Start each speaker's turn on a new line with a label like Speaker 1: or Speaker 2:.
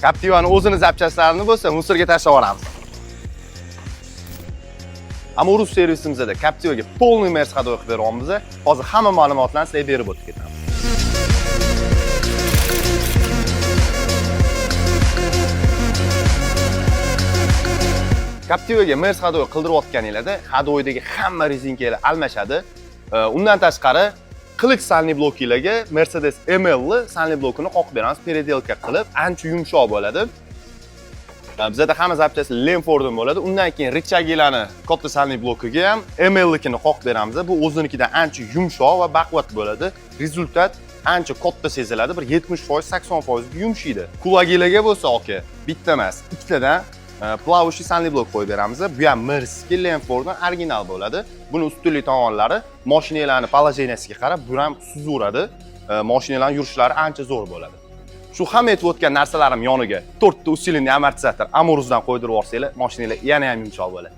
Speaker 1: Captiva'ni o'zini запчасть larini bo'lsa мусор ga tashlab yuboramiz. Amurus servisimizda Captiva'ga полный Merc ходовой qilib beryapmiz. Hozir hamma ma'lumotlarni sizlarga berib o'tib ketamiz. Captiva'ga Merc ходовой qildirayotganinglarda ходовой dagi hamma rezinkalar almashadi. Undan tashqari qilich сайлентблок blokinglarga Mercedes ML ni сайлентблок blokini qoqib beramiz, переделка qilib, ancha yumshoq bo'ladi. Bizada hamma запчасть Lemfordon bo'ladi. Undan keyin рычаг ilarni katta сайлентблок blokiga ham ML-nikini qoqib beramiz. Bu o'zinikidan ancha yumshoq va baquvvat bo'ladi. Результат ancha katta seziladi. Bir 70%, 80% yumshaydi. Кулак ilarga bo'lsa aka, bitta emas, ikkitadan плавающий сайлентблок qo'yib beramiz. Bu ham Merski Lemfordon original bo'ladi. Buni ustunlik tomonlari mashinalarni положение siga qarab bu ham suzaveradi. Mashinalarning yurishlari ancha zo'r bo'ladi. Shu hamma aytib o'tgan narsalarim yoniga to'rtta усиленный amortizator Amuruzdan qo'ydirib yuborsanglar, mashinalar yana ham yumshoq bo'ladi.